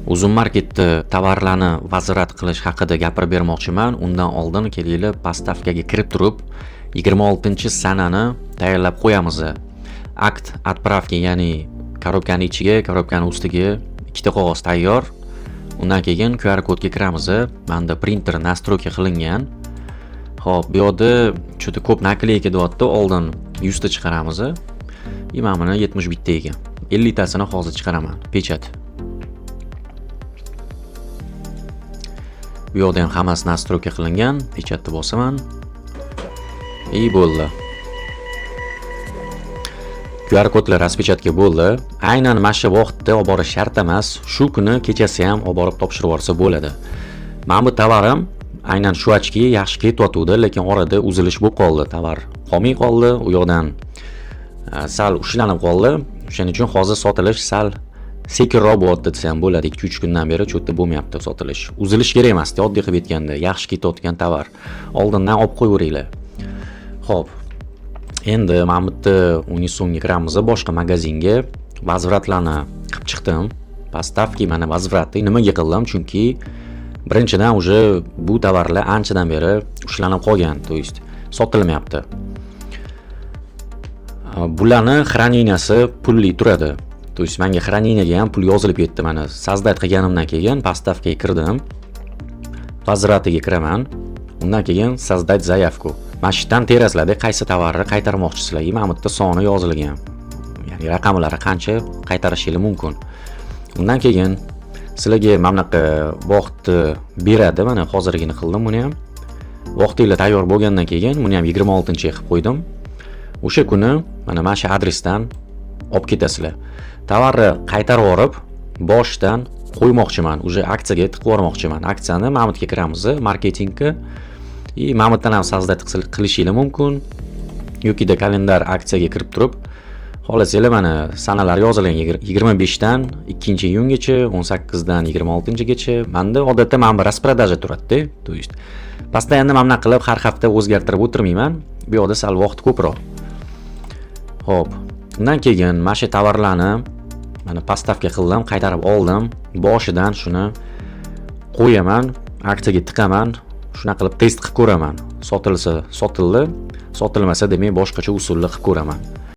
Uzum Marketda tovarlarni возврат qilish haqida gapirib bermoqchiman. Undan oldin kelinglar, поставка ga kirib turib 26-sanani tayyorlab qo'yamiz. Акт отправки, ya'ni коробка ni ichiga, коробка ni ustiga ikkita qog'oz tayyor. Undan keyin QR kodga kiramiz. Menda printer настройка qilingan. Xo'p, bu yoqda juda ko'p наклейка deyapti. Oldin 100 ta chiqaramiz. И mana buni 71 ta ekan. 50 tasini hozir chiqaraman. Печать. Bu yoqda ham hammasi настройка qilingan. Печать ni bosaman. И bo'ldi. QR kodlar распечатка bo'ldi. Aynan mana shu vaqtda olib borish shart emas. Shu kuni kechasi ham olib borib topshirib yuborsa bo'ladi. Mana bu tovarim aynan shu очки yaxshi ketyotgandi, lekin orada uzilish bo'lib qoldi. Tovar qolmay qoldi, u yoqdan sal ushlanib qoldi. O'shaning uchun hozir sotilish sal sekinroq bo'lyapti desa ham bo'ladi. 2-3 kundan beri cho'tda bo'lmayapti sotilish. Uzilish kerak emasdi, oddiy qilib aytganda, yaxshi ketayotgan tovar. Oldindan olib qo'yaveringlar. Xo'p. Endi mana bu yerda Unisonga kiramiz, boshqa magazinga возврат larni qilib chiqdim. Поставки, mana возврат ni nimaga qildim? Chunki birinchidan уже bu tovarlar anchadan beri ushlanib qolgan, то есть sotilmayapti. Bularni хранения si pulli turadi. То есть menga хранения ga ham pul yozilib ketdi. Mana создать qilganimdan keyin поставка ga kirdim. Возврат iga kiraman. Undan keyin создать заявку. Mana shu yerdan terasizlarda qaysi tovarni qaytarmoqchisizlar. Mana bu yerda soni yozilgan. Ya'ni raqamlari qancha qaytarishingiz mumkin. Undan keyin sizlarga mana bunaqa vaqtni beradi. Mana hozirgina qildim buni ham. Vaqtinglar tayyor bo'lgandan keyin buni ham 26-ga qilib qo'ydim. O'sha kuni mana shu adresdan olib ketasizlar. Tovarni qaytarib yuborib, boshidan qo'ymoqchiman. Уже aksiyaga tiqib yubormoqchiman. Aksiyani mana bu yerga kiramiz, marketingga. И mana bu yerdan ham создать qilishinglar mumkin. Yokida kalendar aksiyaga kirib turib, xohlasanglar mana sanalar yozilgan 25 dan 2-iyungacha, 18 dan 26-gacha. Menda odatda mana bu распродажа turadi-da. То есть постоянно mana bunaqa qilib har hafta o'zgartirib o'tirmayman. Bu yoqda sal vaqt ko'proq. Xo'p, undan keyin mana shu tovarlarni mana поставка qildim, qaytarib oldim. Boshidan shuni qo'yaman, aksiyaga tiqaman. Shunaqa qilib test qilib ko'raman. Sotilsa sotildi, sotilmasa demak boshqacha usulda qilib ko'raman.